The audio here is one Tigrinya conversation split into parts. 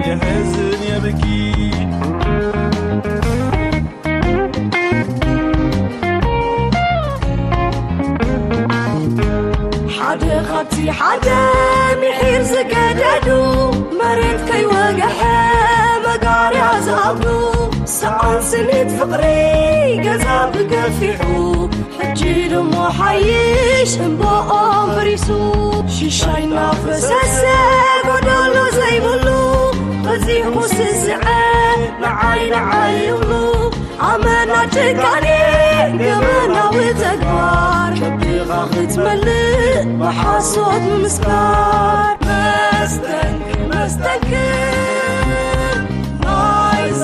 የሕዝን የብኪ። ሓደ ካብቲ ሓደ ምሒር ዝገደዱ፣ መሬት ከይወግሐ መጋርያ ዝኣብዱ፣ ሰኣን ስኒት ፍቕሪ ገዛ ብገፊሑ፣ ሕጂ ድሞ ሓይሽ እምባኦም ፈሪሱ። ሽሻይ እናፈሰሰ ጎደሎ ዘይብሉ፣ በዚሑ ስስዐ ንዓይ ንዓይ ይብሉ። ኣመና ጭካኔ ገበናዊ ተግባር፣ ከብድኻ ክትመልእ ብሓሶት ምምስካር። መስተንክር መስተንክር ናይዛ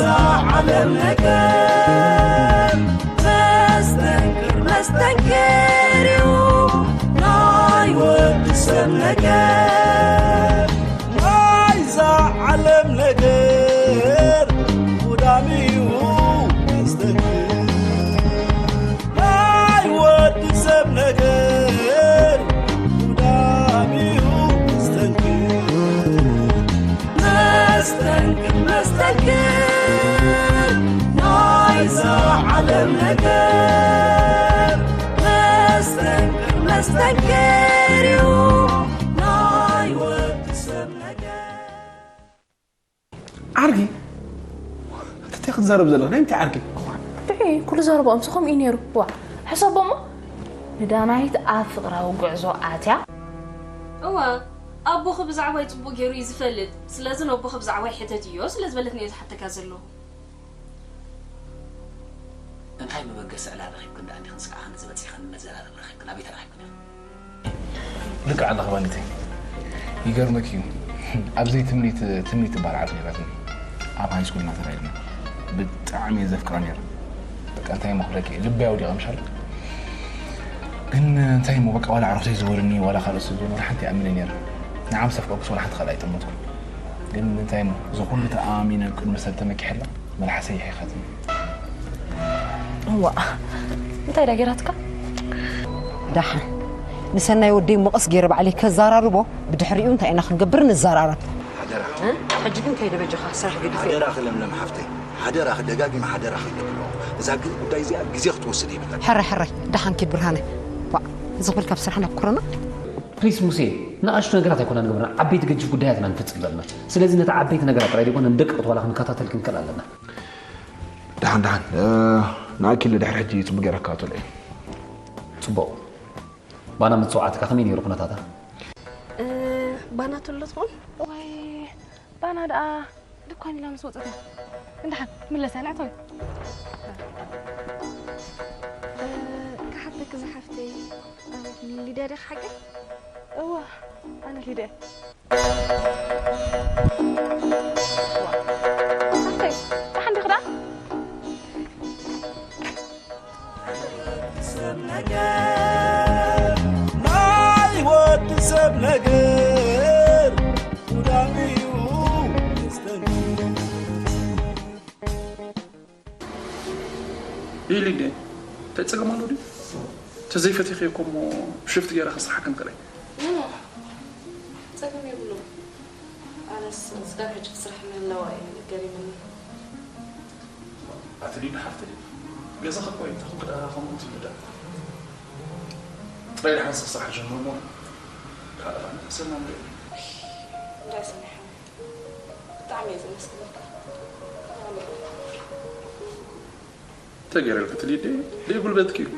ዓለም ነገር፣ መስተንክር መስተንክር እዩ ናይ ወዲ ሰብ ነገር። ናይዛ ዓለም ነገር ጉዳም እዩ መስተንክር። ናይ ወዲ ሰብ ነገር ጉዳም እዩ መስተንክር። መስተንክር መስተንክር ናይዛ ዓለም ነገር፣ መስተንክር መስተንክር እዩ ናይ ወዲ ሰብ ነገር። ዓርኪ፣ እንታይ ክትዛረብ ዘለኻ? ናይ ምንታይ ዓርኪ? ብዒ፣ ኩሉ ዘረባኦም ከምኡ እዩ ነይሩ። ዋ፣ ሕሰቦ እሞ፣ ንዳናይት ኣብ ፍቕራዊ ጉዕዞ ኣትያ። እወ፣ ኣቦኺ ብዛዕባይ ጽቡቕ ገይሩ እዩ ዝፈልጥ። ስለዚ ነቦኺ ብዛዕባይ ሕተትዮ ስለ ዝበለትኒ እየ ዝሓተካ ዘለኹ። እንታይ መበገሲ ዕላል ረኺብክን ደኣ እንዲኽን ስጋዕኽን ዝበጺሕኽን መዘላለም ረኺብክን ኣበይ ተረኺብክን ኢኽን? ልክዕ ኣለኺ ባኒተይ። ይገርመኪ እዩ። ኣብዚ ትምኒት፣ ትምኒት ትበሃል ዓርኪ ነይራትኒ። ኣብ ሃይ ስኩል እናተራየድና። ብጣዕሚ እየ ዘፍቅራ ነይረ። በቃ እንታይ እሞ ክብለኪ፣ ልበይ ኣውዲቐ ምሻል። ግን እንታይ እሞ በቃ ዋላ ኣዕሩኽተይ ዝበሉኒ ዋላ ካልኦት ሰብ ዝበሉኒ ዋላ ሓንቲ ይኣምነ ነይረ። ንዓ ምስ ኣፍቀርኩስ ዋላ ሓንቲ ካልእ ኣይጠመትኩን። ግን እንታይ እሞ እዚ ኩሉ ተኣማሚነ ቅድሚ ሰብ ተመኪሐላ መልሓሰይ ይሒኻትኒ። እዋ እንታይ ዳ ገይራትካ? ደሓን ንሰናይ ወደይ መቐስ ገይረ ባዕለይ ከዘራርቦ፣ ብድሕሪኡ እንታይ ኢና ክንገብር ንዘራረብ። ሓደራ። እ? ሕጂ ግን ከይደ በጃኻ ስራሕ ገዲፈ። ሓደራኺ ለምለም ሓፍተይ፣ ሓደራኺ፣ ደጋጊመ ሓደራኺ ይብል ኣለኹ። እዛ ግ-፣ ጉዳይ እዚኣ ግዜ ክትወስድ የብላን። ሕራይ ሕራይ፣ ደሓን ኪድ ብርሃነ። ዋ፣ እዚ ክብል ካብ ስራሕ ናብ ኮሮና። ፕሊስ ሙሴ፣ ንኣሽቱ ነገራት ኣይኮና ንገብርና፣ ዓበይቲ ገጅፍ ጉዳያት ኢና ንፍጽም ዘለና። ስለዚ ነቲ ዓበይቲ ነገራት ጥራይ ዘይኮነ ንደቂቕ ዋላ ክንከታተል ክንክእል ኣለና። ደሓን ደሓን፣ እ፣ ንኣኪለ ድሕሪ ሕጂ ጽቡቕ ገይረ ክከታተሎ እየ። ጽቡቕ። ባና ምስ ጸዋዕትካ ከመይ ነይሩ ኩነታታ? እ፣ ባና ትብሎ ትኾን? ዋይ፣ ባና ደኣ ድኳን ኢላ ምስ ወጸት እያ። እንደሓን ምለሳ ንዕተዊ። እ፣ ክሓተኪ ዝሓፍተይ፣ እ፣ ሊድያ ዲኻ ሓቂ? እዋ፣ ኣነ ሊድያ። ሓፍተይ፣ ደሓን ዲኺ ደኣ? ናይ ወዲ ሰብ ነገር ጉዳም እዩ መስተንክር። ኢሊ እንዴ? እንታይ ጸገም ኣሎ ድዩ? ተዘይፈቲኽዮ እኮ እሞ ብሽፍቲ ገይረ ከስርሓክን ከለይ። ኖ፣ ጸገም የብሉን። ኣነስ ስጋብ ሕጂ ክስራሕ ምህላዋ እዩ ገሪሙኒ። ኣቲ ሊዱ ሓፍተይ፣ ገዛኺ እኮ እዩ፣ እንታይ ክንክዳ ከምኡ ትብሊ ደኣ? ጥራይ ደሓን ስራሕ ጀምር እሞ ካልእ ካልእ ሰላም ዶ? እንታይ ሰሚሖም? ብጣዕሚ እየ ዘመስግነካ። ተገይረልኪ ትልይ ደይ ጉልበትኪ እዩ።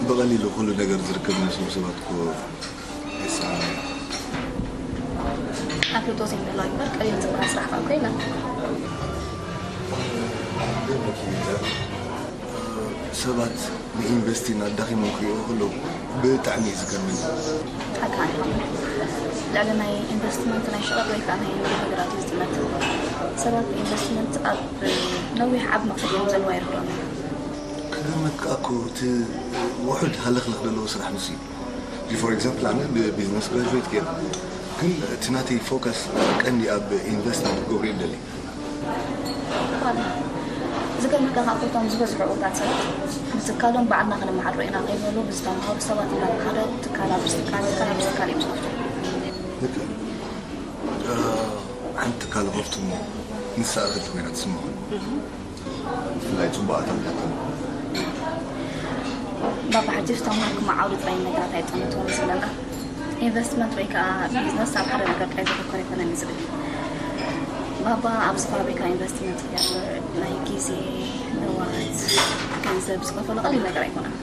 ብቐሊሉ ኩሉ ነገር ዝርከብ መስሉ ሰባት እኮ ኣይሰኣንን። ኣፍልጦ ዘይምህላው እምበር ቀሊል ዝበሃል ስራሕ ከኣ እኮ የለን። ሰባት ንኢንቨስቲን ኣዳኺሞም ክሪእዎ ከለዉ ብጣዕሚ እዩ ዝገርመኒ። ሓቃ እዩ። ልዕሊ ናይ ኢንቨስትመንት ናይ ሸቐጥ ወይ ከዓ ናይ ንግዲ ነገራት እዩ ዝጥመት። ሰባት ኢንቨስትመንት ኣብ ነዊሕ ዓቢ መቕሰድ እዮም ዘለዋ ይርድኦም እዩ። ክገርመካ እኮ እቲ ውሑድ ሃለኽለኽ ዘለዎ ስራሕ ንሱ እዩ። For example ኣነ ብቢዝነስ ግራጁዌት ገይረ ግን እቲ ናተይ ፎከስ ቀንዲ ኣብ ኢንቨስትመንት ክገብሮ ይደሊ። ዝገርመካ ካብ እቶም ዝበዝሑ ዕዉታት ሰባት ንትካሎም ባዕልና ከነመሓድሮ ኢና ከይበሉ ብዝተምሃሩ ሰባት እናመሓደሩ ትካል ኣብ ትካል ትካል ኣብ ትካል እዮም ዝኸፍቱ። ልክዕ። ሓንቲ ትካል ከፍቱ እሞ ንሳ እኽልቲ ኮይና ትስምዖ። ብፍላይ ጽቡቓት ኣምላኽ። ባባ ሕጂ ዝተምሃርኩሞ ዓውዲ ጥራይ ነገራት ኣይጠምትዎን ስለና ኢንቨስትመንት ወይ ከዓ ቢዝነስ ኣብ ሓደ ነገር ጥራይ ዘተኮረ ኣይኮነን ዝብል። ባባ ኣብዚ ፋብሪካ ኢንቨስትመንት ይገብር ናይ ግዜ ንዋት ገንዘብ ዝኸፈሎ ቀሊል ነገር ኣይኮነን።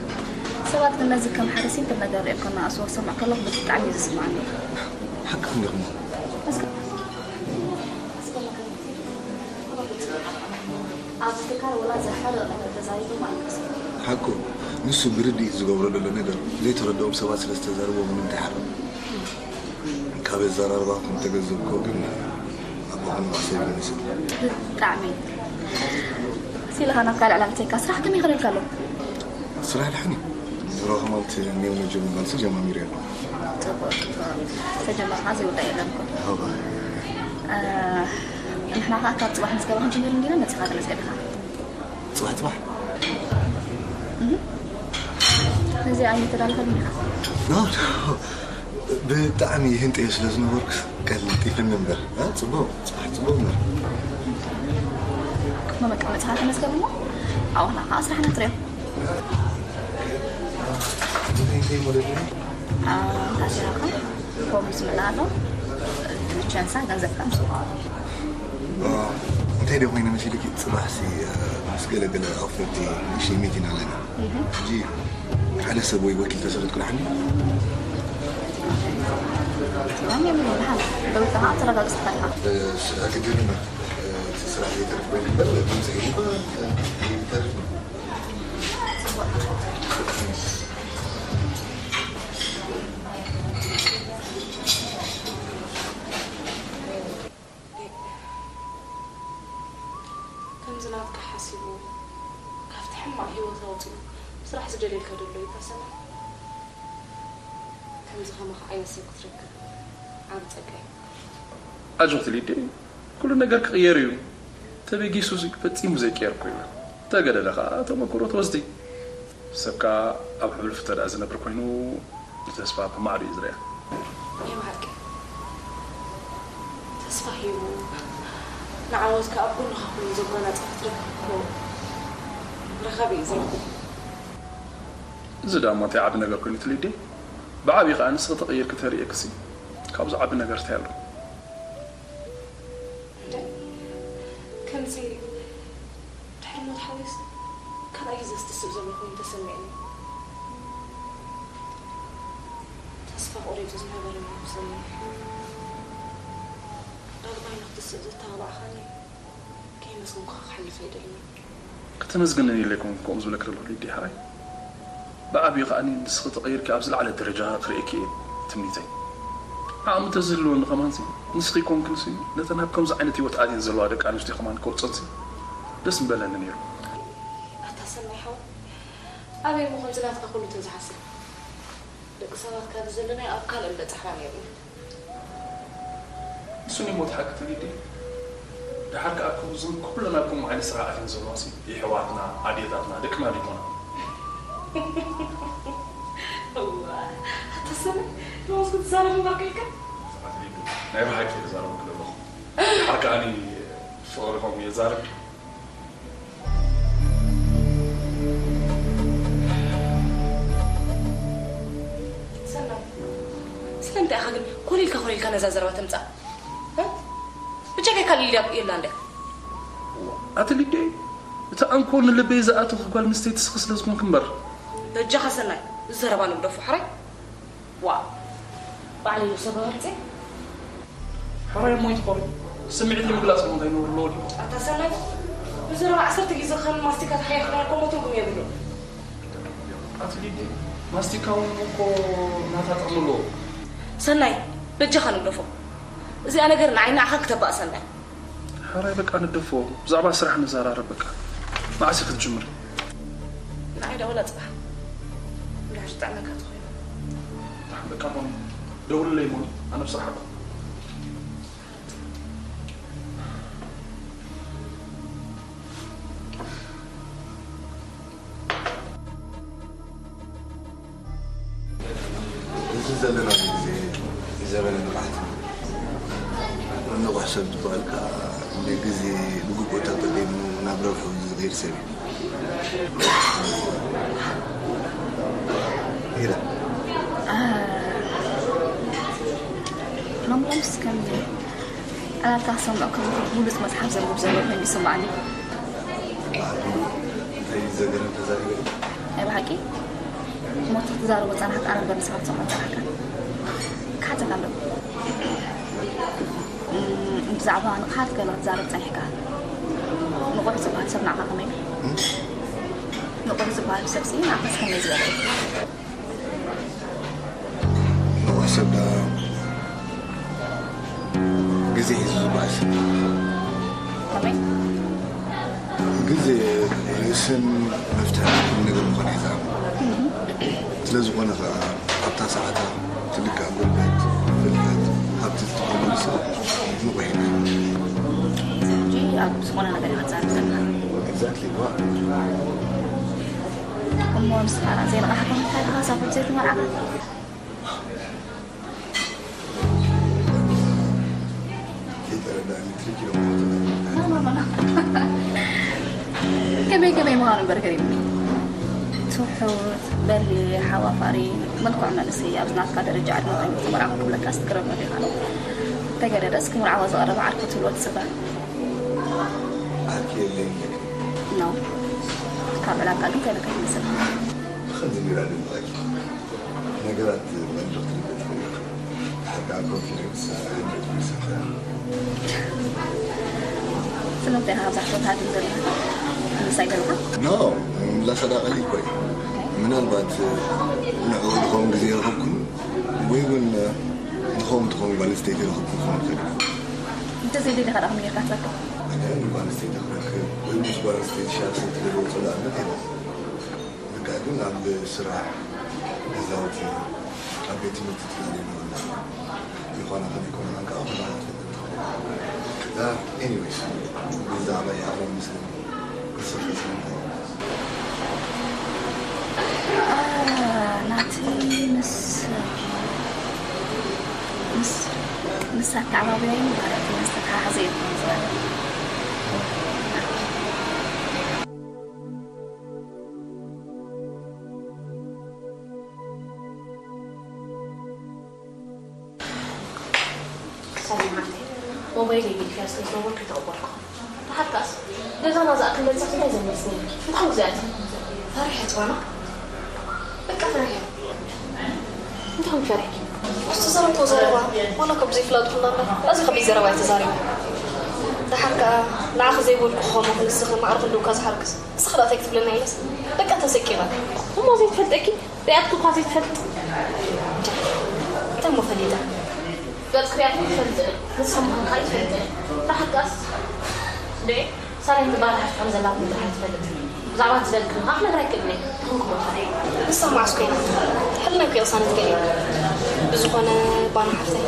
ሰባት ግን ነዚ ከም ሓደ ሲምፕል ነገር ሪኦም ከነኣስዎ ክሰምዕ ከለኹ ብጣዕሚ እዩ ዝስምዓኒ። ሓቅኺ እንዲኹም። እስከ ኣብዚ ትካል ወላ ዝሓረቕ ነገር ተዛሪቡ ኣይንቀስን። ሓቁ ንሱ ብርድኢት ዝገብሮ ዘሎ ነገር ዘይተረድኦም ሰባት ስለ ዝተዛረብዎ ምንም እንታይ ሓረቕ። ካብ ኣዘራርባኹም ተገንዘብክዎ ግን ኣቦኹም ንባዕሰብ ይመስል። ብጣዕሚ ሲልኻ ናብ ካልእ ዕላል ተይካ ስራሕ ከመይ ይኸደልካ ኣሎ? ስራሕ ደሓን እዩ። ሮሃ ማለት ኒው ነጀ ምባልሲ ጀማሚሩ ኣሎ። ጽቡቕ፣ ጽቡቕ። ተጀመርካ ዘይውዳእ የለን እኮ። ሃባ። እ፣ ንሕና ከኣ ካብ ጽባሕ ምዝገባ ክንጅምር እንዲና መጺኻ ተመዝገብ ኢኻ። ጽባሕ ጽባሕ? እህ። ነዚ ኣይተዳለኸሉን ኢኻ? ኖ፣ ኖ። ብጣዕሚ ህንጠዮ ስለ ዝነበርኩ ቀልጢፈ እምበር። እ፣ ጽቡቕ፣ ጽባሕ ጽቡቕ እምበር። መመቀመጥኻ ተመዝገብ እሞ ኣብኡ ከኣ ስራሕና ትሪኦ። እንታይ እንታይ ሞዴል እዩ? አ፣ ታሲራኻ ኮም ዝምልእ ኣሎ። ቻንሳ ገንዘብካ ምስ ዋ፣ እንታይ ደው ኮይነ መሲልኪ? ጽባሕሲ፣ አ፣ ምስ ገለ ገለ ኣኽፈርቲ ንእሽተይ ሚቲን ኣለና። እህ። ሕጂ ሓደ ሰብ ወይ ወኪል ተሰለጥኩ ደሓን እዩ? ደሓን እዩ፣ ደሓን። ደው ኢልካ ተረጋግጽ ኢኻ። እ፣ ስ-፣ ግድን እምበር፣ እ፣ እቲ ስራሕ ዘይተርፍ ኮይኑ እምበር፣ ድምጺ ሒዙ እኮ፣ እ፣ ይተርፍ ነው። ከምዚ ናትካ ሓሲቡ፣ ካብቲ ሕማቕ ህይወት ኣውጺኡ፣ ስራሕ ዝደልየልካ ዘሎ እዩ፣ ታሰና። ከምዚ ከማኻ ዓይነት ሰብ ክትረክብ ዓቢ ጸጋ እዩ። ኣጆኺ ሊዴ፣ ኩሉ ነገር ክቕየር እዩ። ተበጊሱሲ ፈጺሙ ዘይቅየር እኮ የለን። እንተገደለ ከኣ ተመክሮ ትወስዲ። ሰብ ከኣ ኣብ ሕሉፍ እንተ ደኣ ዝነብር ኮይኑ፣ ንተስፋ ብማዕዶ እዩ ዝርእያ። ናይ ብሓቂ ተስፋ ሂቡ፣ ንዓወት ከኣ ኣብ ጎንኻ ኮይኑ ዘጓናጽፍ ክትረክብ እኮ ረኻቢ እዩ ዘይኮነ። እዚ ደኣ እሞ እንታይ ዓቢ ነገር ኮይኑ ትሊዴ? ብዓቢ ከኣ ንስኺ ተቐይርኪ ተርእየክሲ ካብዚ ዓቢ ነገር እንታይ ኣሎ? እንደ ከምዚ ድሕሪ ሞት ሓወይስ ካልኣይ ግዜ ዝትስእ ዘሎ ኮይኑ ተሰሚዕኒ። ተስፋ ቆሪጹ ዝነበረ መነኩሰኒ ዳግማይ ንኽትስእ ዘተባባዕኻኒ ከየመስገንኩኻ ክሓልፍ ኣይደልን። ከተመስግነኒ ኢለ ኣይኮንኩን ከምኡ ዝብለኪ ዘለኹ ሊድያ ሓራይ። ብዓብዩ ከኣ ንስኺ ተቐይርኪ ኣብ ዝለዓለ ደረጃ ክርእየኪ እየ ትምኒተይ። ዓቕሚ እንተዝህልወኒ ከማንሲ ንስኺ ኮንክንሲ ነተን ኣብ ከምዚ ዓይነት ህይወት ኣትየን ዘለዋ ደቂ ኣንስትዮ ከማን ከውጸንሲ ደስ ምበለኒ ነይሩ። ኣታ ሰናይ ሓወይ፣ ኣበይ እሞ ከምዚ ናትካ ኩሉ ተዝሓስብ። ደቂ ሰባት ካብ ዘለናዮ ኣብ ካልእ ምበጻሕና ነይርና። ንሱ ናይ ሞት ሓቂ ትብሊ ድዩ? ደሓር ከኣ ከምዝን ኩለን ኣብ ከምኡ ዓይነት ስራሕ ኣትየን ዘለዋሲ የሕዋትና፣ ኣዴታትና፣ ደቅና ዶ ይኮና? እዋ፣ ኣታ ሰነ፣ ንወስኩ ትዛረብ እምበር ከይከ? ኣትሊዱ፣ ናይ ብሓቂ ተዛረብኩ ዘለኹ። ደሓር ከኣ ፍቕሪ ከምኡ የዛርብ። ሰናይ፣ ስለምንታይ ኢኻ ግን ኮሊልካ ኮሊልካ ነዛ ዘረባ ተምጽኣ? እ? ብጀካይ ካልእ ኢልያ የላ እንድያ። ኣቲ ሊደይ፣ እቲ ኣንኮል ንልበይ ዝኣተወ ጓል ኣንስተይቲ ስኺ ስለ ዝኾንኪ እምበር። በጃኻ ሰናይ፣ ዘረባ ንግደፎ ሕራይ። ዋ ባዕለይ እዩ ሰብ መርፀ። ሕራይ እሞ ይትኾን ስምዒት ንምግላፅ እሞ እንታይ ነውር ኣለዎ ድዩ? ኣታ ሰናይ ብዘረባ ዓሰርተ ግዜ ከም ማስቲካ ተሓያኽና እኮ እሞ ትርጉም የብሉን። ኣቲ ሊዲ ማስቲካ እውን እኮ ናታ ጥቕሚ ኣለዎ። ሰናይ በጃኻ ንግደፎ። እዚኣ ነገር ንዓይ ንዓኻን ክተባእሰና እዩ። ሕራይ በቃ ንደፎ ብዛዕባ ስራሕ ንዘራረብ በቃ። መዓስ ኢኺ ክትጅምሪ? ንዓይ ደውላ ፅባሕ እንድሕር ዝጥዕመካ ተኾይኑ። በቃ ሞኒ ደውልለይ ሞኒ ኣነ ብስራሕ ኣለኹ። እዚ ዘለናሉ ግዜ ዘበነ ንቕሓት እዩ። ንቑሕ ሰብ ዝበሃል ከኣ ንግዜ ብግቡእ ተጠቒሙ ናብ ረብሕኡ ዝቕይር ሰብ እዩ። ኢለ። ሎምሎምስ ከም ዕላልካ ክሰምዖ ከም ብሉጽ መጽሓፍ ዘንብብ ዘሎ ኮይኑ ይስምዓኒ። እንታይ እዩ ዘገርም ተዛሪበ? ናይ ብሓቂ እሞ እቲ ክትዛረቦ ዝጸናሕካ ኣነ እምበር ንስኻ ክትሰምዖ ዝጸናሕካ ክሓተካ ኣለኩ። ብዛዕባ ንቕሓት ገለ ክትዛረብ ጸኒሕካ። ንቑሕ ዝበሃል ሰብ ንዓኻ ከመይ እዩ? ንቑሕ ዝበሃል ሰብሲ ንዓኻስ ከመይ ዝበለ እዩ? ንቑሕ ሰብ ደኣ ግዜ ሒዙ ዝጓዓዝ። ከመይ? ግዜ ርእስን መፍትሒ ኩሉ ነገር ምዃኑ እየ ዝኣምን። ስለ ዝኾነ ኸዓ ኣብታ ሰዓታ እቲ ልክዕ ጉልበት፣ ፍልጠት፣ ሃብቲ ዝጥቀመሉ ሰብ ንቑሕ ይበሃል። ሕጂ ኣብ ዝኾነ ነገር ኢኻ ትዛረብ ዘለኻ። Exactly, ዋ። እሞ ንስኻ ዘይነቓሕካ እንታይ ኢኻ ሳብ ዘይትመርዓኻ? ከመይ ከመይ ምዃኑ እምበር ገሪሙኒ። ትሑት፣ በሊሕ፣ ሓዋፋሪ፣ ምልኩዕ መንእሰይ ኣብዚ ናትካ ደረጃ ዕድመ ኮይኑ ዝተመርዓኹ ክብለካስ ትግረም ኢኻ። ተገደደስ ክምርዓዋ ዝቐረበ ዓርኩ ትብሎ ትጽበ። ዓርኪ የለይን። ኖ። ካብ ዕላልካ ግን ከይበካ ይመስል። ብኸምዚ ጌራ ድምጻኪ ነገራት መልእኽቲ ልቢ ትኽእል ኢኻ። ድሓር ከዓ ኮንፊደንስ ሃንድረድ ፐርሰንት ኢኻ። ስለምንታይ ኢኻ ኣብዛ ሕቶታት ዘለኻ? ምሳይ ዘለኻ? ኖ፣ ምላሳ ዳ ቀሊል እኮ እዩ። ምናልባት ንዕኡ ዝኸውን ግዜ ረኸብኩን ወይ እውን ንኸም ትኸውን ጓል ኣንስተይቲ ረኸብኩን ክኸውን ይኽእል እዩ። እንተዘይደሊኻ ዳ ከመይ ጌርካ ትረክብ? ኣነ ንጓል ኣንስተይቲ ክረክብ ወይ ምስ ጓል ኣንስተይቲ ሻሂ ክሰቲ ዝደልዮ ዘሎ ኣብነት የለን። በቃ ግን ኣብ ስራሕ፣ ገዛውቲ፣ ኣብ ቤት ትምህርቲ ትላለዩ ኣለና። ይኾነ ኸነ ይኮነ ኸንካ ኣኹላ ትፈልጥ ትኾነ። Anyways፣ ብዛዕባ ይሃብረን ምስልን ንስኺ ስለምንታይ? ናቲ ምስ ምስ ምስ ኣተዓባብያይ ማለት እዩ፣ ምስ ተተሓሓዘ እዩ ዝዛረብ። ሰላም ሓፍተይ፣ ሞባይለይ ገዲፈያ ስለ ዝነበርኩ ኣይተቐበልኩ። ደሓር ከኣስ ገዛና ዝኣክል በጻሕ እንታይ ዘመልስ ነይርኪ? እንታይ ግዜ ኣቲ? ፈሪሐ ትባና? በቃ ፈሪሐ። እንታይ ፈሪሐ? እስቲ ዘረብቶ ዘረባ ዋላ ካብ ዘይፍላጥ ኩላና እዚ ከመይ ዘረባ ኣይተዛረበ። ደሓር ከኣ ንዓኺ ዘይበልኩ ክኾኖ ንስኺ ማዕርኺ እንደውካ ዝሓርክስ እስኺ ደኣ እንታይ ክትብለና ኢለስ በቃ ተሰቂቐ። እሞ ዘይትፈልጠኪ ሪኣትኪ እኳ ዘይትፈልጥ። እንታይ እሞ ፈሊጠ? ገጽ ክሪኣትኪ ትፈልጥ፣ ንስኺ ምዃንኪ ኣይትፈልጥን። ደሓር ከኣስ እንዴ ሳሌም ትበሃል ሓፍቲ ከም ዘላትኒ ጥራሕ እያ ትፈልጥ። ብዛዕባ እቲ ዝበልክኒ ከኣ ክነግራ ኣይክእልን እየ። ትኹን ክሞት እየ። ንሳ መዓስ ኮይና? ሕልናይ እኮ ቅሳነት ገለ እዩ። ብዝኾነ ባና ሓፍተይ፣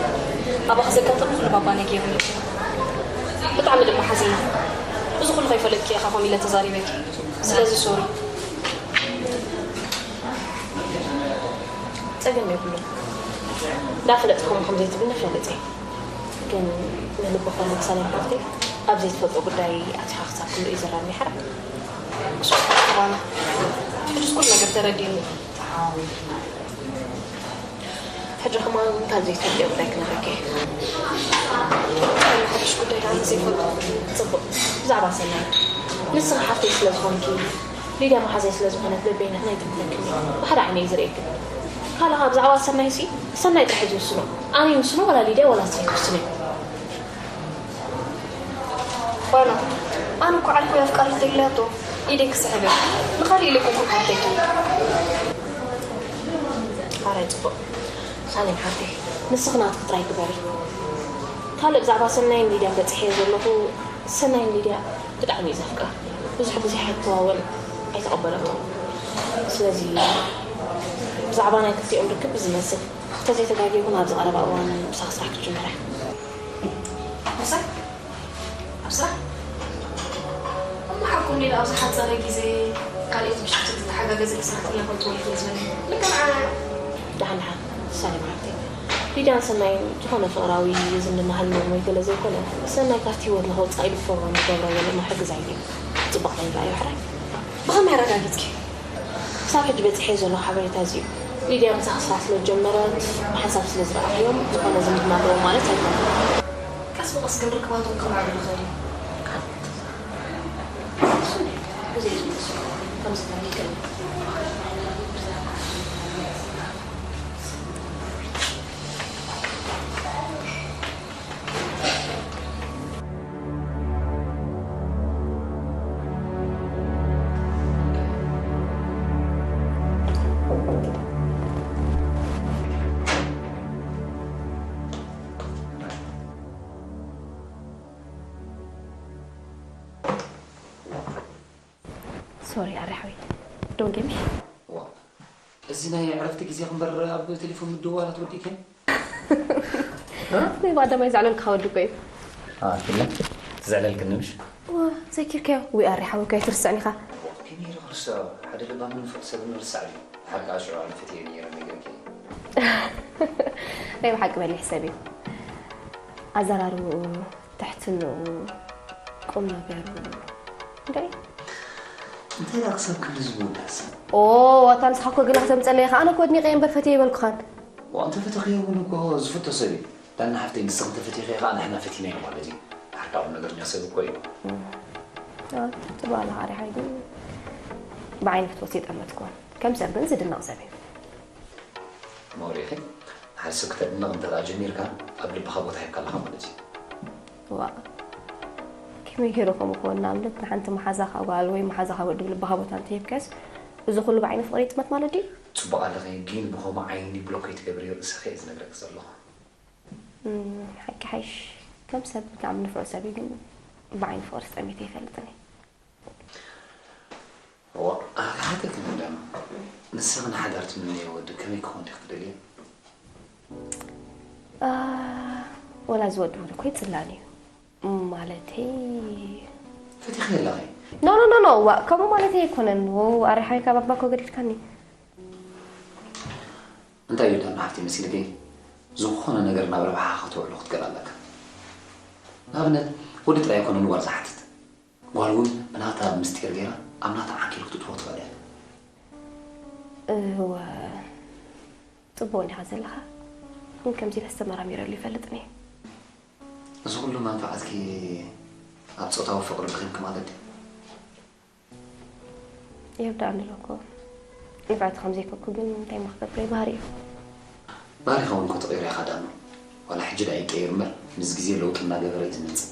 ኣባኺ ዘጋጠመ ኩሉ ባባና ገይሩ እዩ። ብጣዕሚ ድማ ሓዚነ። እዚ ኩሉ ከይፈለጥኪ ኢኻ ከምኡ ኢለ ተዛሪበኪ። ስለዚ ሶሪ። ጸገም የብሉን። እንዳፈለጥኩም ከም ዘይትብልኒ ፈለጥ እየ። ግን ንልብኹም ሳሌም ሓፍተይ ኣብ ዘይትፈልጦ ጉዳይ ኣቲኻ ክሳብ ክንድኡ እዩ ዘራሚ ሓራ። እሱ ባና። ሕጅስ ኩሉ ነገር ተረዲኡኒ። ሕጂ ከማን ካብ ዘይትፈልጥዮ ጉዳይ ክነግረኪ እየ። እንታይ ሓድሽ ጉዳይ ደኣ ዘይፈልጦ? ጽቡቕ። ብዛዕባ ሰናይ። ንስኺ ሓፍተይ ስለ ዝኾንኪ ሊድያ መሓዛይ ስለ ዝኾነት በበይንኽን ኣይጥምተክን እየ። ብሓደ ዓይነ እየ ዝርእየክን። ካልእ ኸኣ ብዛዕባ ሰናይ ሲ፣ ሰናይ ጥራሕ እዩ ዝውስኖ። ኣነ ይውስኖ ዋላ ሊድያ ዋላ ንሳ ይውስኖ እዩ። ባና፣ ኣነ እኮ ዓልኮል ኣፍቃሪት ተይላቶ ኢደይ ክስሕበ። ንኻልእ ኢለ እኮ ክሓተኪ። ሓራይ ጽቡቕ። ሳሌም ሓፍተይ፣ ንስኺ ናትኪ ጥራይ ግበሪ። ካልእ ብዛዕባ ሰናይን ሊድያን በጺሐዮ ዘለኹ፣ ሰናይን ሊድያ ብጣዕሚ እዩ ዘፍቅራ። ብዙሕ ግዜ ሓትዋ እውን ኣይተቐበለቶ። ስለዚ ብዛዕባ ናይ ክልቲኦም ርክብ ብዝመስል፣ እንተዘይተጋግየ እውን ኣብዚ ቀረባ እዋን ምሳኺ ስራሕ ክትጅምር እያ። ምሳይ? ኣብ ስራሕ? እሞ ሓቁ እንዴ ኣብ ዝሓጸረ ግዜ ካልኦት ብሽፍቲ ዝተሓጋገዘ ሰራሕተኛ ከውጽኡ ይኽእል ዝበለ? ልክዕ ንዓና። ደሓን ደሓን፣ ሳሌም ሓፍተይ። ሊድያን ሰናይን ዝኾነ ፍቕራዊ ዝምድና ሃልዎም ወይ ገለ ዘይኮነ፣ ሰናይ ካብቲ ህይወትና ከውጽኣ ኢሉ ፕሮግራም ዝገብሮ ዘሎ ምሕግዛይ ድዩ? ጽቡቕ ኣይንረኣዮ ሕራይ። ብኸመይ ኣረጋገጽኪ? ክሳብ ሕጂ በጺሐዮ ዘለኹ ሓበሬታ እዚ እዩ። ሊድያ ምሳኺ ስራሕ ስለ ዝጀመረት፣ ብሓንሳብ ስለ ዝረኣኽዮም፣ ዝኾነ ዝምድና ኣለዎም ማለት ኣይኮነን። ቀስ ብቐስ ግን ርክባቶም ክማዕብል ይኽእል እዩ። ሶሪ ኣረ ሓወይ፣ ዶንጌ ምሽ። ዋ፣ እዚ ናይ ዕረፍቲ ግዜ እምበር ኣብ ቴሌፎን ምድዋላት ወዲእከ? ናይ ባዳማይ ዘዕለልካ ወዲ እኮ እዩ። ኣኪለ ትዘዕለልክኒ ምሽ? ዋ፣ ዘኪርካዮ? ዊ ኣረ ሓወይ እኮ ኣይትርስዕን ኢኻ። ከመይ ኢለ ክርስዖ? ሓደ ለባምን ፍቕ ሰብ ንርሳዕ እዩ። ሓቂ ኣሽዑ ኣነ ፈትየ ነይረ ነይረኪ። ናይ ብሓቂ በሊሕ ሰብ እዩ። ኣዘራርብኡ፣ ትሕትንኡ፣ ቁም ነገሩ። እንታይ? እንታይ ደኣ ክሳብ ክንድዚ ምውዳስ? ኦ፣ ዋታ ንስኻ እኮ ግና ክተምጸለይ ኢኻ። ኣነ እኮ ኣድኒቐ እምበር ፈትየ ኣይበልኩኻን። ዋ፣ እንተ ፈተኽዮ እውን እኮ ዝፍቶ ሰብ እዩ። ዳና ሓፍተይ፣ ንስኺ እንተ ፈቲኽዮ ኸኣ ንሕና ፈቲናዮ ማለት እዩ። ድሓር ካብ ነገርኛ ሰብ እኮ እዩ። አ፣ ጽቡቕ ኣለኻ ኣሪሓይ፣ ግን ብዓይኒ ፍትወት የጠመትኩዎን። ከም ሰብ ግን ዝድነቕ ሰብ እዩ። መውሪኺ፣ ሓደ ሰብ ክተድንቕ እንተ ደኣ ጀሚርካ፣ ኣብ ልብኻ ቦታ ሂብካ ኣለኻ ማለት እዩ። ዋእ፣ ከመይ ገይሩ ከምኡ ክኸውን? ንኣብነት፣ ንሓንቲ መሓዛኻ ጓል ወይ መሓዛኻ ወዲ ብልብኻ ቦታ እንተሂብካስ፣ እዚ ኩሉ ብዓይኒ ፍቕሪ ይጥመት ማለት ድዩ? ጽቡቕ ኣለኺ፣ ግን ብኸምኡ ዓይኒ ብሎክ ከይትገብሪ ርእስኺ እየ ዝነግረኪ ዘለኹ። እም፣ ሓቂ ሓይሽ፣ ከም ሰብ ብጣዕሚ ንፉዕ ሰብ እዩ፣ ግን ብዓይኒ ፍቕሪ ተጠሚተ ኣይፈልጥን እየ። እዋ፣ ክሓተኪ መዳም፣ ንስኺ ንሓዳር ትምነዮ ወዲ ከመይ ክኾን ዲኺ ትደልዮ? አ፣ ወላ እዚ ወዲ እውን እኮ ይጽላኒ እዩ። ማለተይ ፈቲኺ ኣለኺ? ኖ፣ ኖ፣ ኖ፣ ኖ፣ ዋ፣ ከምኡ ማለተይ ኣይኮነን። ወው፣ ኣረ ሓወይ፣ ካብ ኣባ እኮ ገዲፍካኒ። እንታይ እዩ ዳና ሃብቲ መሲልኪ? ዝኾነ ነገር ናብ ረብሓኻ ከተውዕሎ ክትክእል ኣለካ። ንኣብነት፣ ወዲ ጥራይ ኣይኮነን ጓል ዝሓትት። ጓል እውን ብናታ ምስጢር ገይራ ኣብ ናታ ዓንኬል ክትእትዎ ትኽእል እያ። እወ፣ ጽቡቕ እንዲኻ ዘለኻ። ግን ከምዚ ኢለስ ተመራሚረሉ ይፈልጥን እየ። እዚ ኩሉ መንፍዓትኪ ኣብ ጾታዊ ፍቕሪ ድኺምኪ ማለት ድዩ? ይርድኣኒ ኣሎ እኮ። ንፍዕቲ ከም ዘይኮንኩ ግን እንታይ እሞ ክገብር፣ ባህሪ እዩ። ባህሪኻ እውን እኮ ተቐይሩ ኢኻ ዳኑ። ዋላ ሕጂ ደኣ ይቀየር እምበር፣ ምስ ግዜ ለውጢ እናገበረ እዩ ዝመጽእ።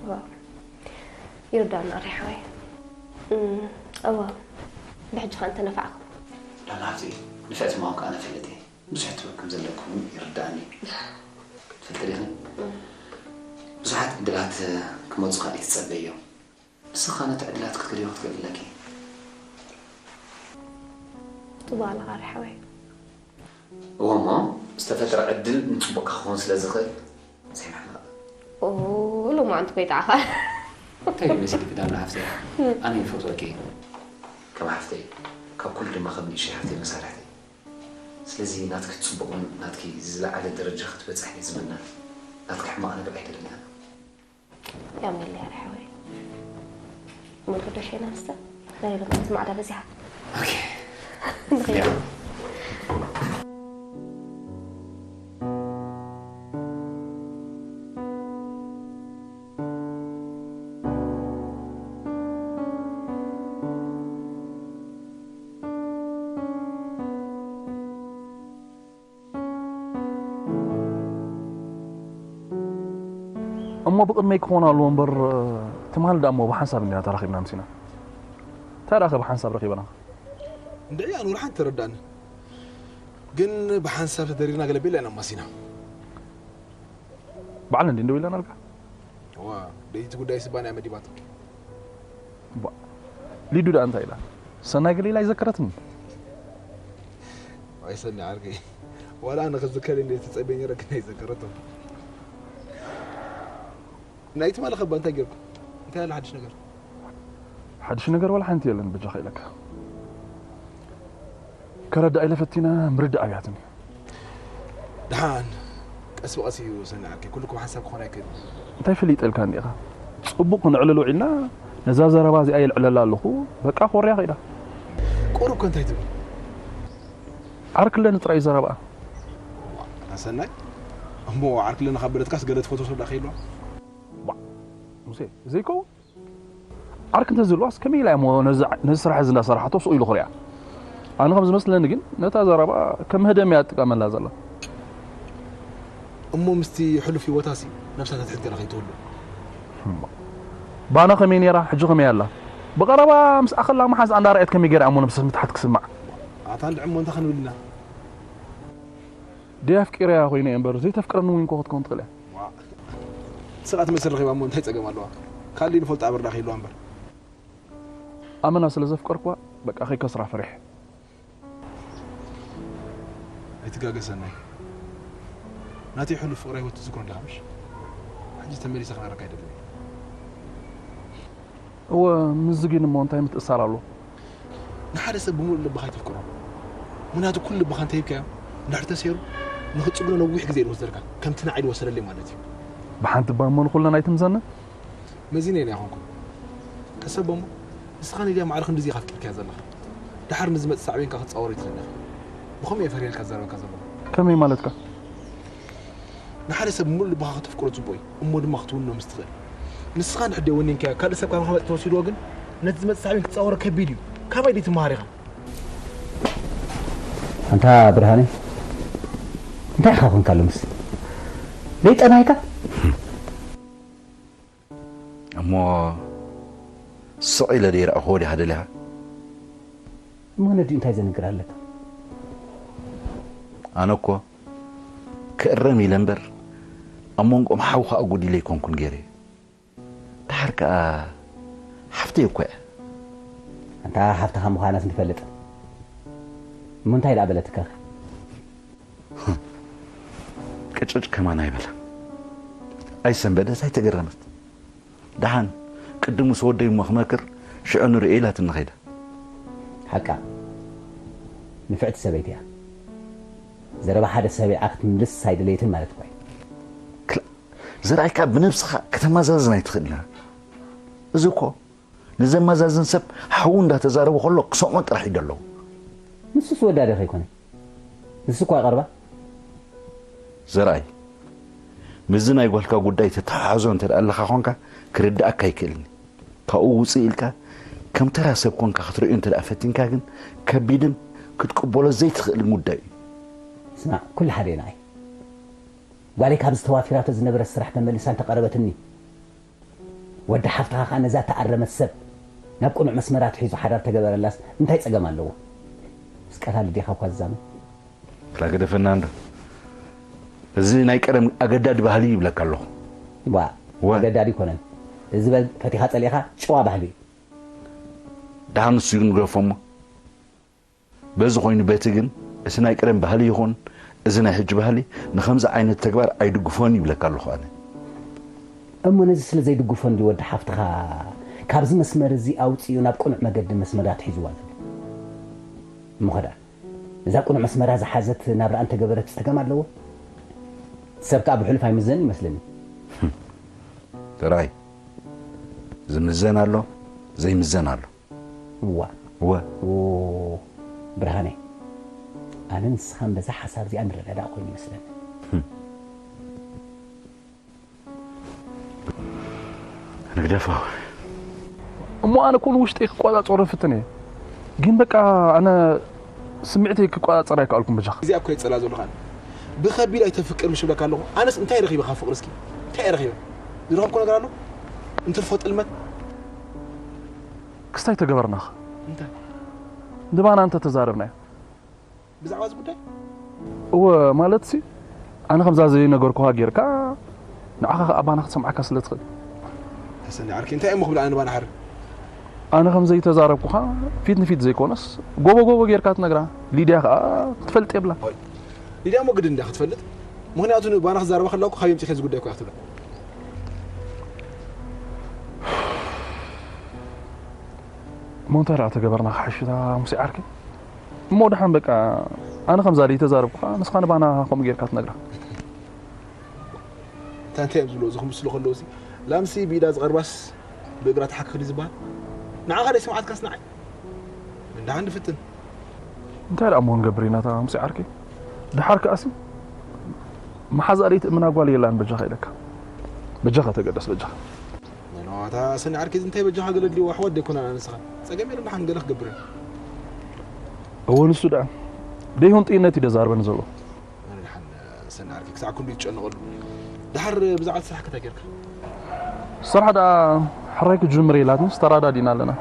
ዋው። ይርድኣኒ ኣረ ሓወይ። እም፣ እዋ። ብሕጂ ኸኣ እንተነፋዕኩ። ዳና ሃብቲ፣ ንፍዕቲ ምዃንኪ ኣነ እፈልጥ እየ። ብዙሕ ጥበብ ከም ዘለኩም ይርድኣኒ። ትፈልጢ ዲኺ? ብዙሓት ዕድላት ክመጹኻ ኣይትጸበዮ። ንስኻ ነቲ ዕድላት ክትከድዮ ክትክእል ኣለኪ። ጽቡቕ ኣለኻ ሓወይ። እወ እሞ፣ ዝተፈጥረ ዕድል ንጽቡቕካ ክኸውን ስለ ዝኽእል፣ ዘይምሕማቕ። ኦ፣ ሎማዓንቲ ኮይጣዕኻ። እንታይ እዩ መሲልኪ ዳና ሓፍተይ? ኣነ ይፈትወኪ። ከም ሓፍተይ፣ ካብ ኩሉ ድማ ከም ንእሽተይ ሓፍተይ መሳርሕተይ። ስለዚ ናትኪ ጽቡቕን ናትኪ ዝለዓለ ደረጃ ክትበጽሕ እየ ዝምነ። ናትኪ ሕማቕ ነገር ኣይደልን እየ። ያሜል ያሬ ሓወይ። ምን ክዶ ሸና ንስተ? ናይ ሎማዓንቲ ማዕዳ በዚሓ። ኦኬ። ንኸይድ። ያ። እሞ ብቕድመይ ክኾን ኣለዎ እምበር፣ ትማል ደኣ እሞ ብሓንሳብ እንዲና ተራኺብና ኣምሲና። እንታይ ደኣ ከ ብሓንሳብ ረኺበና? እንድዒ ኣንወር ሓንቲ ተረዳእኒ። ግን ብሓንሳብ ተደሪርና ገለ ቤላ ኢና ኣማሲና። በዓል እንዲ እንደው ኢላና ኣልካ? እዋ፣ ደይቲ ጉዳይ ስባን እያ መዲባቶ። ባ፣ ሊዱ ደኣ እንታይ ኢላ? ሰናይ ገለ ኢላ ኣይዘከረትኒ። ዋይ ሰኒ ዓርከይ። ዋላ ኣነ ክዝከር እንደ ተጸበኝ ረግና ኣይዘከረቶ። ናይ ትማሊ ከባ እንታይ ጌርኩም? እንታይ ኣሎ ሓድሽ ነገር? ሓድሽ ነገር ዋላ ሓንቲ የለን በጃኻ ኢለካ። ከረዳእ ኢለ ፈቲነ ምርዳእ ኣብያትኒ። ደሓን ቀስ ብቐስ እዩ ሰኒ ዓርከይ። ኩሉ እኮ ሓንሳብ ክኾን ኣይክእልን። እንታይ ፈሊጠልካ እንዲኻ? ጽቡቕ ክነዕልል ውዒልና ነዛ ዘረባ እዚኣ የልዕለላ ኣለኹ። በቃ ኮርያ ኸይዳ። ቁሩብ ከ እንታይ ትብል? ዓርክለኒ ጥራይ ዘረባኣ። ኣሰናይ እሞ ዓርክለኒ ካብ በለትካስ ገለ ትፈትዎ ሰብ ደኣ ከይልዋ? ባ፣ ሙሴ፣ ዘይከውን ዓርኪ እንተዝህልዋስ ከመይ ኢላ እሞ ነዚ፣ ነዚ ስራሕ እዚ እንዳሰራሕቶ ስቕ ኢሉ ክሪኣ? ኣነ ከም ዝመስለኒ ግን ነታ ዘረባ ከም መህደም እያ ትጥቀመላ ዘላ። እሞ ምስቲ ሕሉፍ ህይወታሲ ነብሳ ተትሕት ገለ ከይትህሉ። እሞ ባና ከመይ ነይራ፣ ሕጂ ከመይ ኣላ? ብቐረባ ምስ ኣኸላ መሓዝ ኣንዳረኣየት ከመይ ገይራ እሞ ነብሳ ምትሓት ክስማዕ? ኣታ እንድዒ እሞ እንታይ ክንብል ኢና? ደይ ኣፍቂረያ ኮይነ እየ እምበር ዘይተፍቅረኒ እውን እኮ ክትከውን ትኽእል እያ። ዋ። ንስኻ ትመስል ረኺባ እሞ እንታይ ጸገም ኣለዋ? ካልእ ንፈልጦ ኣበርዳ ከይልዋ እምበር። ኣመና ስለ ዘፍቀርኩዋ በቃ ከይከስራ ፈሪሐ። ኣይትጋገ ሰናይ። ናተይ ሕሉፍ ፍቕራይ ወትዝክሮ ኣለኻ ምሽ? ሕጂ ተመሊሰ ክነግረካ ኣይደልን እየ። እወ፣ ምስዚ ግን እሞ እንታይ ምትእስሳር ኣሎ? ንሓደ ሰብ ብምሉእ ልብኻ ኣይተፍቅሮ። ምኽንያቱ ኩሉ ልብኻ እንተሂብካዮ፣ እንድሕር ተሰይሩ፣ ንኽጽግኖ ነዊሕ ግዜ እዩ ዝወስደልካ። ከምቲ ንዓይ ዝወሰደለይ ማለት እዩ። ብሓንቲ እባ እሞ ንኹለን ኣይትምዘንን? መዚነየን ኣይኮንኩን። ቀስ ኣቦ እሞ፣ ንስኻ ንድያ ማዕረ ክንድዚ ኢኻ ኣፍቂርካያ ዘለኻ? ደሓር ንዝመጽእ ሳዕቤንካ ክትጻወሮ ኣይትኽእልን ኢኻ። ብኸምኡ እየ ፈሪሀልካ ዝዛረበካ ዘለኹ። ከመይ ማለትካ? ንሓደ ሰብ ብምሉእ ልብኻ ከተፍቅሮ ጽቡቕ እዩ፣ እሞ ድማ ክትውንኖ ምስ ትኽእል። ንስኻ እንድሕር ደይወኒንካዮ፣ ካልእ ሰብ ካብ መቐመጢ ተወሲድዎ ግን፣ ነቲ ዝመጽእ ሳዕቤን ክትጻወሮ ከቢድ እዩ። ካባይ ደይትመሃር ኢኻ። ኣንታ ብርሃነ፣ እንታይ ኢኻ ኮንካ ሎምስ? ደይጠናይካ? እሞ ስቕ ኢለ ደይረኣኹዎ ዲኻ ደሊኻ? እሞ ነዲኡ እንታይ ዘንግር ኣለካ? ኣነ እኮ ክእረም ኢለ እምበር፣ ኣብ መንጎኦም ሓውኻ ኣጉዲለ ኣይኮንኩን ገይረ። ደሓር ከኣ ሓፍተይ እኮ እያ። ኣንታ ሓፍትኻ ምዃናስ ንፈልጥ። እሞ እንታይ ደኣ በለትካኸ? ቅጭጭ ከማን ኣይበላ። ኣይሰንበደስ ኣይተገረመት። ደሓን ቅድም ምስ ወደይ እሞ ክመክር ሽዑ ንርእዮ ኢላትኒ ኸይዳ። ሓቃ ንፍዕቲ ሰበይቲ እያ። ዘረባ ሓደ ሰብ ኢልካ ክትምልስ ኣይደለየትን ማለት እኮ እዩ። ክላ-፣ ዘርኣይካ ብነብስኻ ከተመዛዝን ኣይትኽእልን። እዚ እኮ ንዘመዛዝን ሰብ ሓዉ እንዳተዛረቡ ከሎ ክሰምዖ ጥራሕ እዩ ደለዎ። ንሱስ ወዳ ዶ ከይኮነ? ንሱ እኳ ይቐርባ። ዘርኣይ፣ ምስዚ ናይ ጓልካ ጉዳይ ተተሓሓዞ እንተ ደኣ ኣለኻ ኾንካ ክርድኣካ ኣይክእልን። ካብኡ ውፅእ ኢልካ ከም ተራ ሰብ ኮንካ ክትርእዮ እንተ ደኣ ፈቲንካ ግን ከቢድን ክትቅበሎ ዘይትኽእልን ጉዳይ እዩ። ስማዕ፣ ኩሉ ሓደ እዩ ንዓይ። ጓለይ ካብዚ ተዋፊራቶ ዝነበረት ስራሕ ተመሊሳ እንተቐረበትኒ፣ ወዲ ሓፍትኻ ኸኣ ነዛ ተኣረመት ሰብ ናብ ቅኑዕ መስመራ ኣትሒዙ ሓዳር ተገበረላስ እንታይ ጸገም ኣለዎ? ምስ ቀታሊ ዲኻ እኳ ዝዛመድ? ክላ ገደፈና እንዶ። እዚ ናይ ቀደም ኣገዳዲ ባህሊ ይብለካ ኣለኹ። ዋ፣ ዋ። ኣገዳዲ ኣይኮነን። እዚ በል ፈቲኻ ጸሊእኻ ጭዋ ባህሊ እዩ። ደሓን ንሱ ይንገፎ እሞ። በዚ ኮይኑ በቲ ግን እቲ ናይ ቀደም ባህሊ ይኹን እዚ ናይ ሕጂ ባህሊ ንኸምዚ ዓይነት ተግባር ኣይድግፎን ይብለካ ኣለኹ ኣነ። እሞ ነዚ ስለ ዘይድግፎ እንዲ ወዲ ሓፍትኻ ካብዚ መስመር እዚ ኣውጺኡ ናብ ቅኑዕ መገዲ መስመር ኣትሒዝዋ ዘሎ። እሞ ኸዳ እዛ ቅኑዕ መስመራ ዝሓዘት ናብራ እንተገበረት ጸገም ኣለዎ? ሰብ ከኣ ብሕሉፍ ኣይምዘን ይመስለኒ። ጥራይ ዝምዘን ኣሎ፣ ዘይምዘን ኣሎ። እዋ። እወ። ኦ፣ ብርሃነ፣ ኣነ ንስኻን በዛ ሓሳብ እዚኣ ንረዳዳእ ኮይኑ ይመስለኒ። ህም። ንግደፋ። እሞ ኣነ ኩሉ ውሽጠይ ክቆጻጸሮ ይፍትን እየ። ግን በቃ ኣነ ስምዒተይ ክቆጻጸር ኣይከኣልኩን በጃኻ። እዚኣ እኮ የጸላ ዘለኹ ኣነ። ብኸቢድ ኣይተፍቅር ምሽ እብለካ ኣለኹ። ኣነስ እንታይ ረኺበ ካብ ፍቕሪ እስኪ? እንታይ ረኺበ? ዝረኸብኩ ነገር ኣሎ? እንትርፎ ጥልመት? ክስታይ ተገበርናኻ? እንታይ? ንባና እንተ ተዛረብናዮ። ብዛዕባ እዚ ጉዳይ? እወ፣ ማለትሲ ኣነ ከምዛ ዘይነገርኩኻ ጌርካ ንዓኻ ከኣ ባና ክትሰምዓካ ስለ ትኽእል። ተሰኒ ዓርኪ፣ እንታይ እሞ ክብል ኣነ ንባና ሓር? ኣነ ከም ዘይተዛረብኩኻ ፊት ንፊት ዘይኮነስ ጎቦ ጎቦ ጌርካ ትነግራ። ሊድያ ከኣ ክትፈልጥ የብላ። ኦይ፣ ሊድያ እሞ ግድን እንዳ ክትፈልጥ። ምኽንያቱ ንባና ክዛረባ ከለኩ ካብ የምጽእ ከዚ ጉዳይ እኮ እያ ክትብላ። እሞ እንታይ ደኣ ተገበርና ክሓሽታ ሙሴ ዓርኪ? እሞ ደሓን በቃ ኣነ ከምዛ ዘይተዛረብኩኻ ንስኻ ንባና ከምኡ ጌርካ ትነግራ። እንታይ እንታይ እዮም ዝብሉ እዚ ክምስሉ ከለዉ ሲ ላምሲ ብኢዳ ዝቐርባስ ብእግራ ተሓክኽ ድዩ ዝበሃል? ንዓኻ ደይ ስምዓትካስ ንዓይ? እንዳሓን ድፍትን። እንታይ ደኣ እሞ ክንገብር ኢና እታ ሙሴ ዓርኪ? ድሓር ከኣሲ መሓዛ ደይ ትእምና ጓል የላን በጃኻ ኢለካ። በጃኻ ተገደስ በጃኻ። ነነዋታ ሰኒ ዓርኪ እንታይ በጃኻ ገለ ድልዎ ኣሕዋት ደይኮና ንስኻ። ጸገም የለን ደሓን ገለ ክገብር እየ። እወ ንሱ ደኣ ደይሁን ጥይነት እዩ ደዛርበኒ ዘሎ። ኣነ ደሓን ሰኒ ዓርኪ ክሳዕ ክንዱ ይጨነቐሉ። ድሓር ብዛዕባ እቲ ስራሕ ከታ ጌርካ? ስራሕ ደኣ ሕራይ ክጅምር ኢላትኒ ተራዳዲና ኣለና።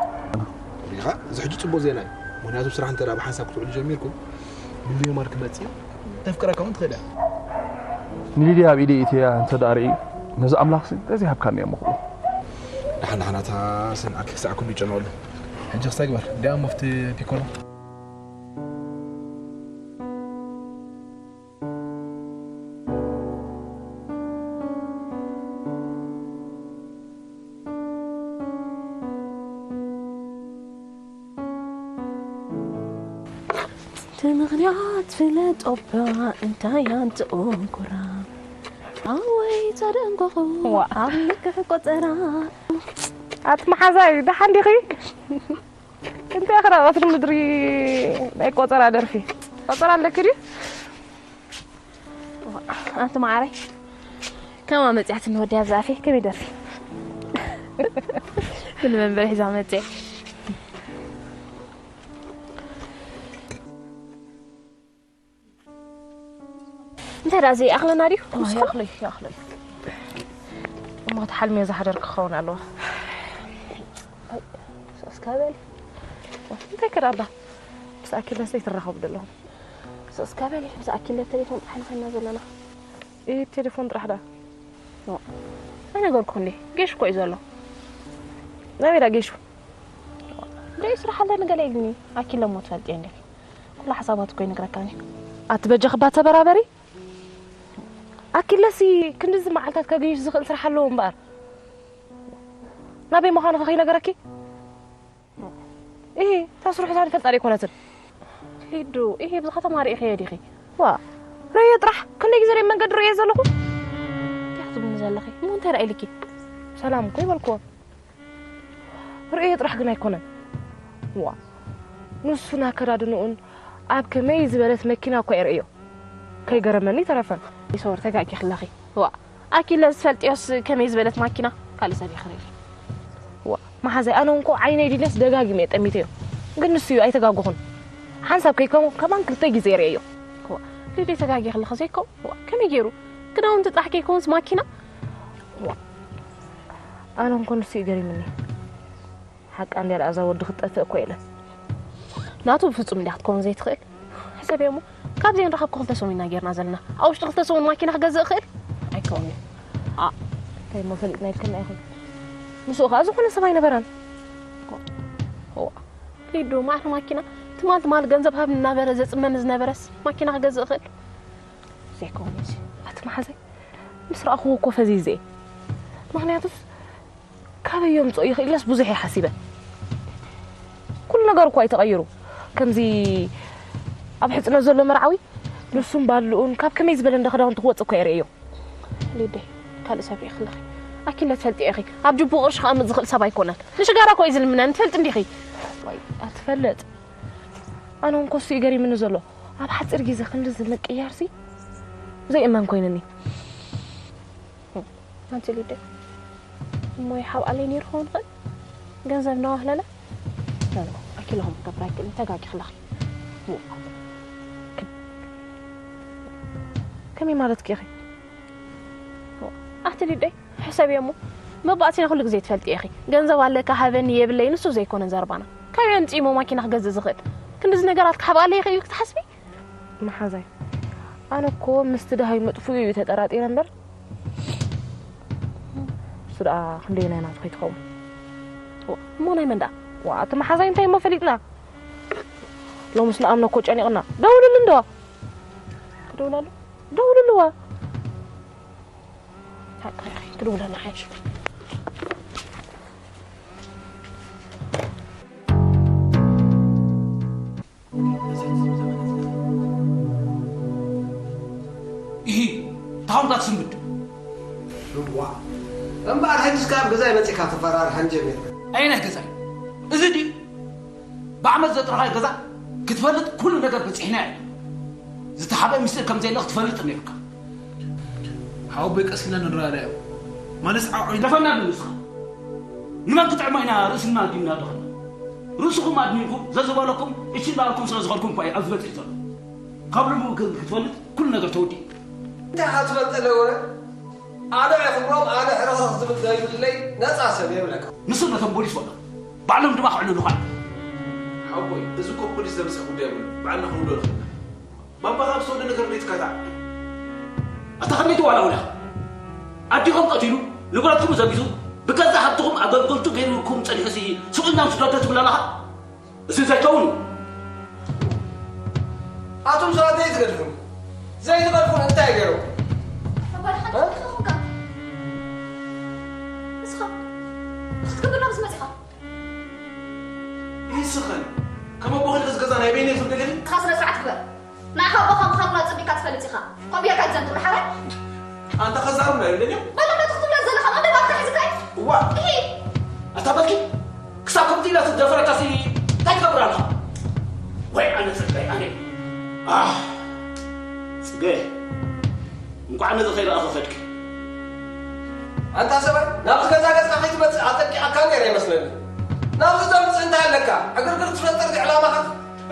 ሪኻ እዚ ሕጂ ጽቡቕ ዜና እዩ። ምክንያቱ ስራሕ እንተ ደኣ ብሓንሳብ ክትውዕሉ ጀሚርኩም ሚልዮማር ክመጽእ እዩ። ተፍቅረካ እውን ትኽእል እያ። ንሊድያ ኣብ ኢደይ ኢትያ እንተ ደኣ ርኢ ነዚ ኣምላኽሲ እንታይ ዘይሃብካኒ እየ ምኽብሎ። ደሓን ደሓን ኣታ ሰኒ ዓርኪ ክሳዕ ክንዱ ይጨነቐሉ። ሕጂ ክሳይ ግበር እንዲኣ እሞ ኣብቲ ፒኮሎ እቲ ምኽንያት ፍለጦ እባ እንታይ ኣንትኡ ኩራ ኣወይ ተደንጎኹ ዋ። ኣብ ልክዕ ቆጸራ ኣቲ መሓዛይ ደሓን ዲኺ? እንታይ ክራ ቀትሪ ምድሪ ናይ ቆጸራ ደርፊ ቆጸራ ኣለኪ ድዩ? ኣንቲ መዓረይ ከማ መጽያት ንወዲያ ዛፌ ከመይ ደርፊ ንመንበሪ ሒዛ መጽያ እንታይ ደኣ ዘይኣኽለና ድዩ? ይኣኽለይ ይኣኽለይ። እሞ ተሓልሜ ዝሓደር ክኸውን ኣለዋ። እስካ በል እንታይ ክዳባ ምስ ኣኪለስ ዘይትራኸቡ ዘለኹም። እስካ በል ምስ ኣኪለ ቴሌፎን ጥራሕ ንኸና ዘለና። እ ቴሌፎን ጥራሕ ዳ? ኣይነገርኩ እንዴ ጌሽ እኮ እዩ ዘሎ። ናበይ ዳ ጌሹ? ደይ ስራሕ ኣለኒ ገለ ኢልኒ ኣኪለ እሞ ትፈልጥ እንዴ ኩሉ ሓሳባት እኮ ይነግረካኒ። ኣቲ በጃ ክባ ተበራበሪ ኣኪለሲ ክንድዚ መዓልታት ከገይሽ ዝኽእል ስራሕ ኣለዎ እምበኣር ናበይ ምዃኑ ከኸይነገረኪ እሂ እታ ስርሑ እዛ ንፈልጣ ደይኮነትን ሊዱ እሂ ብዚ ከተማ ርኢኽዮ ዲኺ ዋ ርእዮ ጥራሕ ክንደይ ግዜ ደይ መንገዲ ርእዮ ዘለኹ እንታይ ክትብልኒ ዘለኺ እሞ እንታይ ርኣይልኪ ሰላም እኮ ይበልክዎ ርእዮ ጥራሕ ግን ኣይኮነን ዋ ንሱን ኣከዳድንኡን ኣብ ከመይ ዝበለት መኪና እኳ እየ ርእዮ ከይገረመኒ ተረፈን ይሰወር ተጋጊ ክለኺ ዋ ኣኪለ ዝፈልጥዮስ ከመይ ዝበለት ማኪና ካልእ ሰብ ይኽርኢ ዋ መሓዘይ ኣነ እንኮ ዓይነይ ዲለስ ደጋጊመ እየ ጠሚተዮ ግን ንሱ እዩ ኣይተጋጎኹን ሓንሳብ ከይከሙ ከማን ክልተ ግዜ ርእዮ ዋ ሊደይ ተጋጊ ክለኺ ዘይከው ዋ ከመይ ገይሩ ክዳውንቲ ጥራሕ ከይከውንስ ማኪና ዋ ኣነ እንኮ ንሱ እዩ ገሪምኒ ሓቃ እንድያ ደኣ እዛ ወዲ ክትጠፍእ እኮ ኢለ ናቱ ብፍጹም እንድያ ክትከውን ዘይትኽእል ሕሰብዮ እሞ ካብዘን ረኸብኩ ክልተ ሰሙን ኢና ጌርና ዘለና ኣብ ውሽጢ ክልተ ሰሙን ማኪና ክገዝእ እኽእል ኣይከውን እዩ እንታይ እሞ ፈሊጥና ኢልክና ኢኹም ምስኡ ከዓ ዝኾነ ሰብ ኣይነበረን ሊዱ ማዕረ ማኪና ትማል ትማል ገንዘብ ሃብ እናበረ ዘፅመኒ ዝነበረስ ማኪና ክገዝእ እኽእል ዘይከውን እዚ ኣቲ መሓዘይ ምስ ረኣኽዎ እኮ ፈዚዘ እየ ምኽንያቱስ ካበይ የምፅኦ ይኽእልስ ብዙሕ እየ ሓሲበ ኩሉ ነገር እኳ እዩ ተቐይሩ ከምዚ ኣብ ሕፅነት ዘሎ መርዓዊ ንሱን ባልኡን ካብ ከመይ ዝበለ እንደ ክዳውንቲ ክወፅእ እኳ የርእዮ ሊደይ ካልእ ሰብ ርኢኽለኺ ኣኪለ ትፈልጢ ኢኺ ኣብ ጅቡኡ ቅርሺ ከኣምፅ ዝኽእል ሰብ ኣይኮነን ንሽጋራ እኳ እዩ ዝልምነኒ ትፈልጢ እንዲኺ ኣትፈልጥ ኣነ እንኮ እሱ እዩ ገሪምኒ ዘሎ ኣብ ሓፂር ግዜ ክንድዚ ምቅያርሲ ዘይእመን ኮይንኒ ኣንቲ ሊደ እሞ ይሓብኣለይ ነይሩ ክኸውን ይኽእል ገንዘብ እናዋህለለ ኣኪለኹም ክገብር ኣይክእልን ተጋጊ ክለኺ ከመይ ማለት ኪኺ ኣቲ ሊደይ ሕሰብዮ እሞ፣ መባእቲና ኩሉ ግዜ ትፈልጥዮ ኢኺ። ገንዘብ ኣለካ ሃበኒ የብለይ ንሱ ዘይኮነ ዘረባና። ካበይ ኣምጺእሞ ማኪና ክገዝእ ዝኽእል? ክንድዚ ነገራት ክሓብኣለይ ይኽእል እዩ ክትሓስቢ? መሓዛይ፣ ኣነ እኮ ምስቲ ደሃይ መጥፍኡ እዩ ተጠራጢረ እምበር፣ እሱ ደኣ ክንደየናይ ናቱ ከይትኸውን? እሞ ናይ መን ደኣ? ዋ፣ እቲ መሓዛይ እንታይ እሞ ፈሊጥና? ሎምስ ንኣምኖ እኮ ጨኒቕና። ደውልሉ እንዶ። ክደውላሉ? ደውልሉዋ። ክደውላሉ ሓይሽ። ኢሂ፣ ታሁን ጋር ትስንብድ። እዋ። እምበኣር ሕጅስ ካብ ገዛይ መጺእካ ትፈራርሐን ጀሚርካ። ኣየናይ ገዛይ? እዚ ድዩ? ብዓመት ዘጥረኻዮ ገዛ ክትፈልጥ ኩሉ ነገር በጺሕና ኢና። ዝተሓብአ ምስጢር ከም ዘየለ ክትፈልጥ ነይሩካ። ሓወቦይ ቀስ ኢልና ንረዳዳዮ። ማለትስ ዓዑ ኢልና ደፈና ንስኻ። ንመን ክጥዕሞ ኢና ርእስና ኣዲንና ደኸና? ርእስኹም ኣድኒንኩም ዘዝበለኩም እሺ እንዳበልኩም ስለ ዝኾንኩም እኳ እዩ ኣብዚ በጺሑ ዘሎ። ካብ ልቡ ግን ክትፈልጥ ኩሉ ነገር ተወዲኡ። እንታይ ኢኻ ትፈልጥ ኣለወ? ኣነ ኣይኽብሮም፣ ኣነ ሕርኽርኽ ዝብል ዘይብለይ ነፃ ሰብ እየ ይብለካ። ንሱ ነቶም ቦሊስ ወላ ባዕሎም ድማ ክዕልሉኻ። ሓወቦይ፣ እዚ እኮ ፖሊስ ዘምፅእ ጉዳይ የብሉን። ባዕልና ክንብሎ ንኽእል ኢና። ባባኻ ምስ ተወልደ ነገር እንዴት ካታ? ኣታ ከመይ ትዋላውላ? ኣዲኹም ቀቲሉ፣ ንብረትኩም ዘሚቱ፣ ብገዛእ ሃብትኹም ኣገልገልቱ ገይሩኩም ጸኒሑሲ፣ ስቕ ኢልና ንስደዶ ትብል ኣለኻ? እዚ ዘይከውን እዩ። ኣቱም ሰባት ዘይትገድፉኒ። ዘይትገድፉኒ እንታይ ገይሩ? ኣባል ሓንቲ እ? ኢኻ ኾንካ። ንስኻ ክትክብር ናብ ዝመጽኻ። ይስኸን። ከም ኣቦኺ ኢልክስ ገዛ ናይ በይነይ ትብሊ ኣለኺ? ንስኻ ስነ ስርዓት ግበር። ንዓኻ ኣቦኻ ምዃንና ኣጸቢቕካ ትፈልጥ ኢኻ። ከምኡ ጌርካ ኣይትዘንቱ፣ ሓራይ? ኣንታ ከዛርብ ናይ ደልዮ? ባላ እንታይ ክትብላ ዘለኻ? መደብ ኣብታ ሒዝካይ? እዋ። እሂ። ኣታ በልኪ፣ ክሳብ ከምቲ ኢላ ትደፈረካሲ እንታይ ትገብር ኣለኻ? ወይ ኣነ ጸጋይ ኣነ። ኣህ፣ ጽገ፣ እንቋዕ ነዚ ከይረኣኺ ከድኪ። ኣንታ ሰብኣይ፣ ናብዚ ገዛ ገጽካ ከይትመጽእ ኣጠንቂቓካ ነይረ ይመስለኒ። ናብዚ ተምጽእ እንታይ ኣለካ? ዕግርግር ትፈጥር ድዕላማኻ?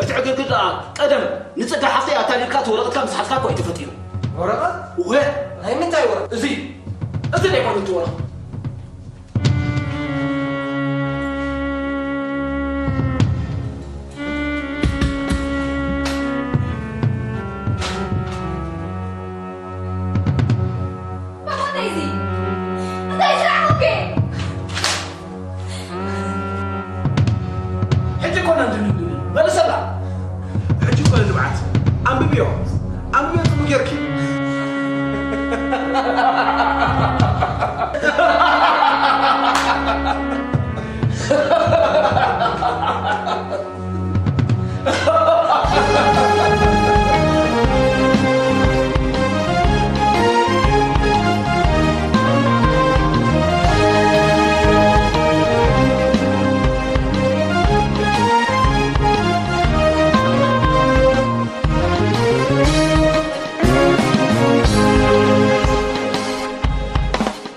እቲ ዕግርግር ደኣ ቀደም ንጽገ ሓፍተይ ኣታሊልካ እቲ ወረቐትካ ምስ ሓዝካ እኮ እዩ ተፈጢሩ። ወረቐት? እወ። ናይ ምንታይ ወረቐት? እዚ፣ እዚ ዶ ኣይኮነን እቲ ወረቐት? እንታይ እዚ? እንታይ ስራሕ ኮንከ? ሕጂ እኮ ኢና እንድንድን። መልሰላ። ሕጂ እኮ ንብዓት። ኣንብብዮ። ኣንብብዮ ጽቡቕ ጌርኪ።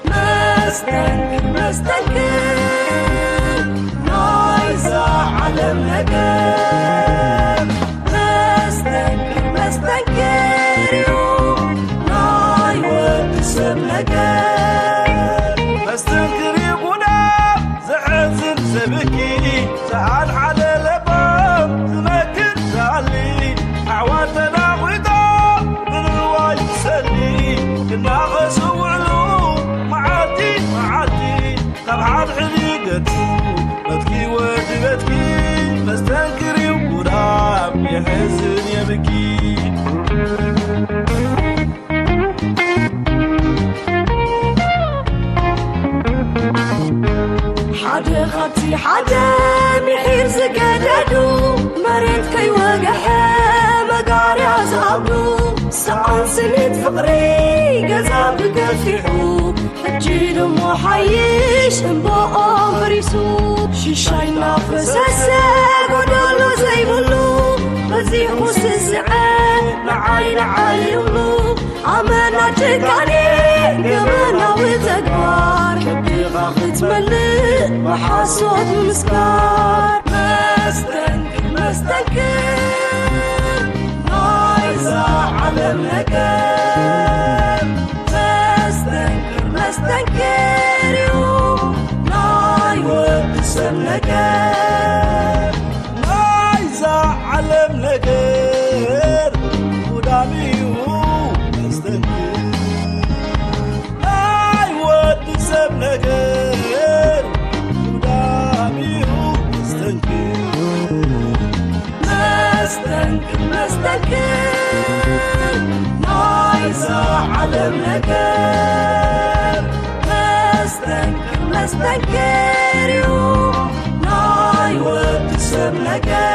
መስተንክር፣ መስተንክር ናይዛ ዓለም ነገር። መስተንክር፣ መስተንክር እዩ ናይ ወዲ ሰብ ነገር። መስተንክር እዩ ጉዳም ዘሕዝን ዘብኪ፣ ዝሓድሓደ ለባም ዝመክር ዝኣሊ፣ ኣዕዋር ተናኺቶም ብንዋይ ዝሰሊ፣ ክናኸሱ ውዕሉ መዓልቲ መዓልቲ፣ ካብ ሓድሕድ ይገድፉ በትኪ ወዲ በትኪ፣ መስተንክር እዩ ጉዳም የሕዝን የብኪ። ሓደ ካብቲ ሓደ ምሒር ዝገደዱ፣ መሬት ከይወግሐ መጋርያ ዝኣብዱ፣ ሰኣን ስኒት ፍቕሪ ገዛ ብገፊሑ፣ ሕጂ ደሞ ሓይሽ እምባኦም ፈሪሱ። ሽሻይ እናፈሰሰ ጎደሎ ዘይብሉ፣ በዚሑ ስስዐ ንዓይ ንዓይ ይብሉ። ኣመና ጭካኔ ገበናዊ ተግባር፣ ከብድኻ ክትመልእ ብሓሶት ምስካር። መስተንክር፣ መስተንክር ናይዛ ዓለም ነገር። መስተንክር፣ መስተንክር ነገር መስተንክር መስተንክር እዩ ናይ ወዲ ሰብ ነገር